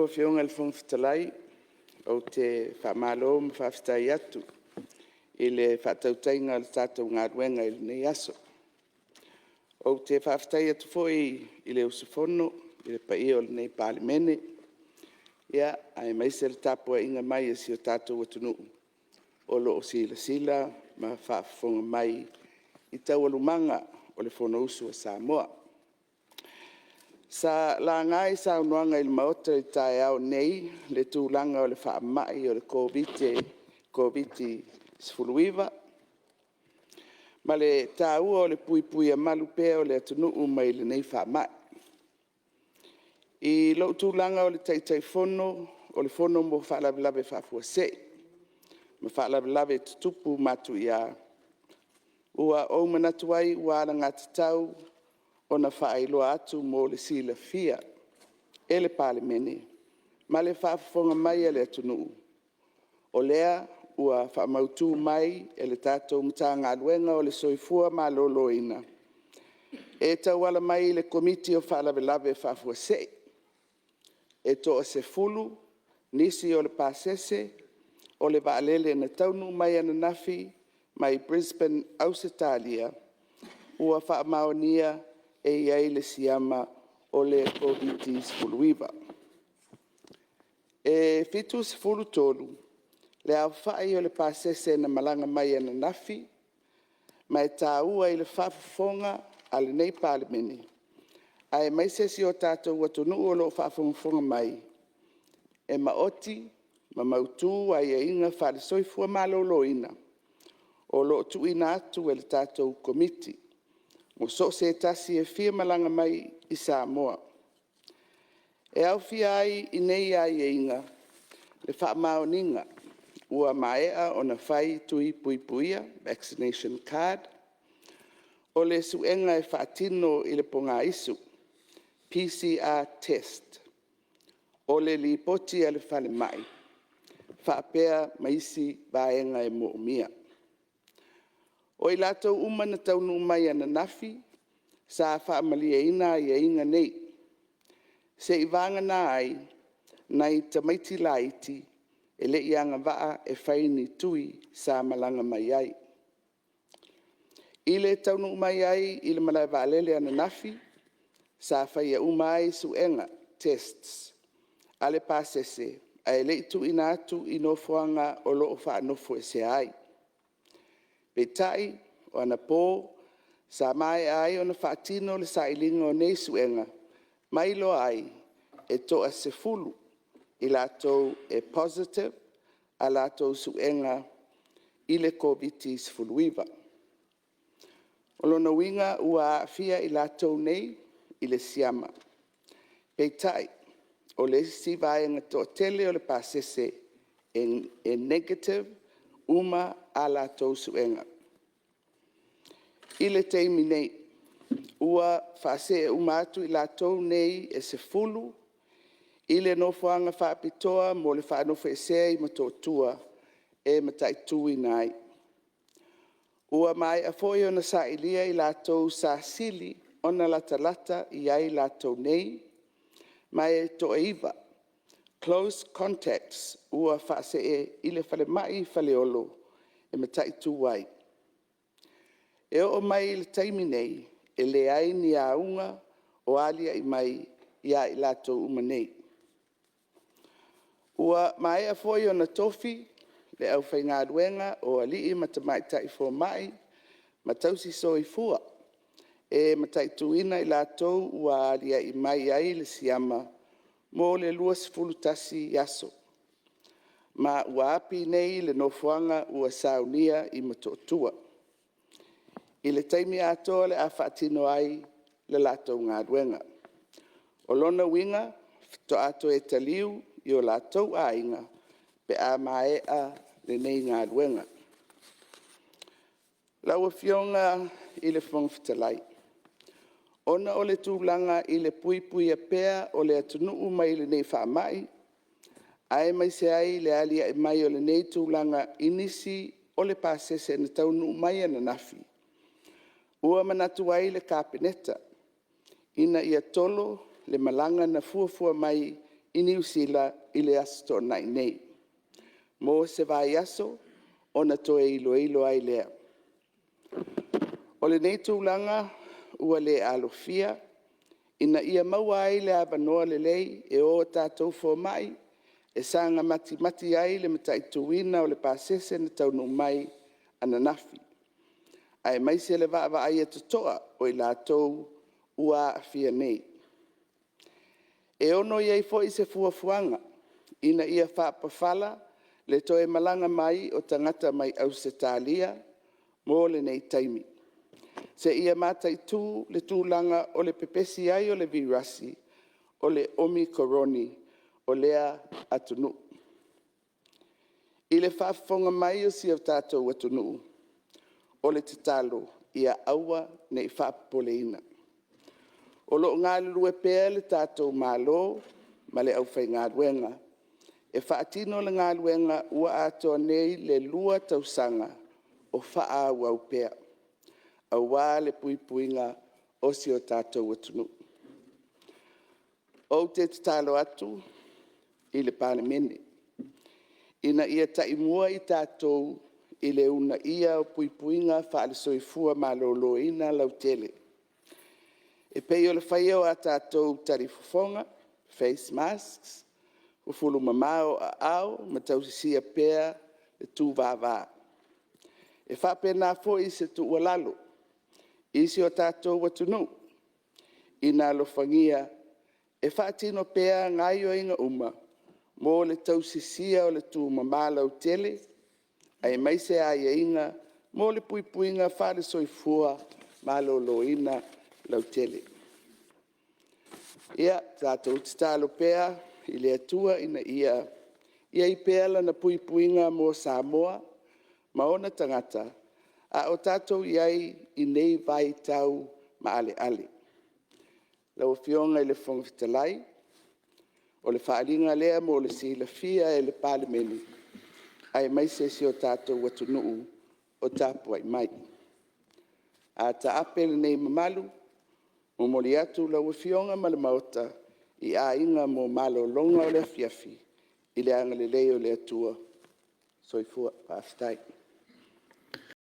Afioga i le Fofoga Fetalai, ou te faamalo ma faafetai atu i le faatautaiga o le tatou galuega i lenei aso. Ou te faafetai atu foi i le usufono i le paia o lenei Palemene, aemaise le tapuaiga mai a si o tatou atunuu o lo o silasila ma faafofoga mai i taualumaga o le Fonousu a Samoa. Sa laga i saunoaga i le Maota i le taeao nei le tulaga o le faamai o le Koviti-19 ma le taua o le puipuia malu pea o le atunuu mai lenei faamai. I lou tulaga o le Taitaifono o le Fono mo Faalavelave Faafuasei ma Faalavelave Tutupu Matuia, ua ou manatu ai ua alagatatau ona faailoa atu mo le silafia e le Palemene ma le faafofoga mai a le atunuu, o lea ua faamautu mai e le tatou Matagaluega o le Soifua Maloloina, e tauala mai i le Komiti o Faalavelave Faafuasei, e toa-10 nisi o le pasese o le vaalele na taunuu mai ananafi mai Brisbane, Ausetalia, ua faamaonia e i ai le siama o le Koviti-19. E 73 le aofai o le pasese na malaga mai ananafi, ma e taua i le faafofoga a lenei Palemene, aemaise si o tatou atunuu o lo o faafogafoga mai, e maoti ma mautu aiaiga faale-Soifua Maloloina o lo o tuuina atu e le tatou Komiti mo so o se tasi e fia malaga mai i Samoa. E aofia ai i nei aiaiga le faamaoniga ua maea ona fai tui puipuia, vaccination card, o le suega e faatino i le pogaisu, PCR test, o le lipoti a le falemai faapea ma isi vaega e manaomia. O i latou uma na taunuu mai ananafi sa faamalieina aiaiga nei, seiavagana ai nai tamaiti laiti e le i agavaa e fai ni tui sa malaga mai ai. I le taunuu mai ai i le malaevaalele ananafi, sa faia uma ai suega, tests a le pasese ae le i tuuina atu i nofoaga o lo o faanofoesea ai. Peitai o anapo sa maea ai ona faatino le sailiga o nei suega ma iloa ai, e toa-10 i latou e positive a latou suega i le Koviti-19. O lona uiga ua aafia i latou nei i le siama. Peitai, o le isi vaega toatele o le pasese e negative uma a latou suega. I le taimi nei, ua faasee uma atu i latou nei e 10 i le nofoaga faapitoa mo le faanofoesea i Motootua e mataituina ai. Ua maea foi ona sailia i latou sa sili ona latalata i ai i latou nei, ma e toa-9 close contacts ua faasee i le falemai i Faleolo e mataitu ai. E oo mai i le taimi nei, e leai ni auga o aliae mai ia i latou uma nei. Ua maea foi ona tofi le aufaigaluega o alii ma tamaitai fomai ma tausisoifua e mataituina i latou ua aliae mai ai le siama mo le 21 aso, ma ua api nei i le nofoaga ua saunia i Motootua i le taimi atoa o le a faatino ai le latou galuega. O lona uiga, faatoa toe taliu i o latou aiga pe a maea lenei galuega. Lau Afioga i le Fofoga Fetalai, ona o le tulaga i le puipuia pea o le atunuu mai lenei faamai, aemaise ai le aliae mai o lenei tulaga i nisi o le pasese na taunuu mai ananafi, ua manatu ai le Kapeneta, ina ia tolo le malaga na fuafua mai i Niu Sila i le Aso Toonai nei mo se vaiaso ona toe iloilo ai lea. O lenei tulaga ua le alofia ina ia maua ai le avanoa lelei e o tatou fomai e saga matimati ai le mataituina o le pasese na taunuu mai ananafi, aemaise le vaavaaia totoa o i latou ua aafia nei. E ono i ai foi se fuafuaga ina ia faapafala le toe malaga mai o tagata mai Ausetalia mo lenei taimi, seia mataitu le tulaga o le pepesi ai o le vairasi o le omikoroni o lea atunuu. I le faafofoga mai o si o tatou atunuu, o le tatalo ia aua ne i faapopoleina. O lo o galulue pea lo tatou Malo ma le aufaigaluega e faatino le galuega ua atoa nei le 2 tausaga o faaauau pea, aua le puipuiga o si o tatou atunuu. Ou te tatalo atu i le Palemene, ina ia taimua i tatou i le uunaia o puipuiga faale-Soifua Maloloina lautele, e pei o le faia o a tatou talifofoga, face masks, fufulu mama ou aao ma tausisia pea le tuvava. E faapena foi se tuualalo i si o tatou atunuu, ina alofagia e faatino pea gaoioiga uma mo le tausisia o le tumama lautele, aemaise aiaiga mo le puipuiga faale-Soifua Maloloina lautele. Ia tatou tatalo pea i le Atua ina ia i ai pea Lana puipuiga mo Samoa ma ona tagata a o tatou i ai i nei vaitau maaleale. Lau Afioga i le Fofoga Fetalai, o le faaaliga lea mo le silafia e le Palemene aemaise si o tatou atunuu o tapuai mai. A taape lenei mamalu, momoli atu lau Afioga ma le Maota i aiga mo malologa o le afiafi i le agalelei o le Atua. Soifua. Faafetai.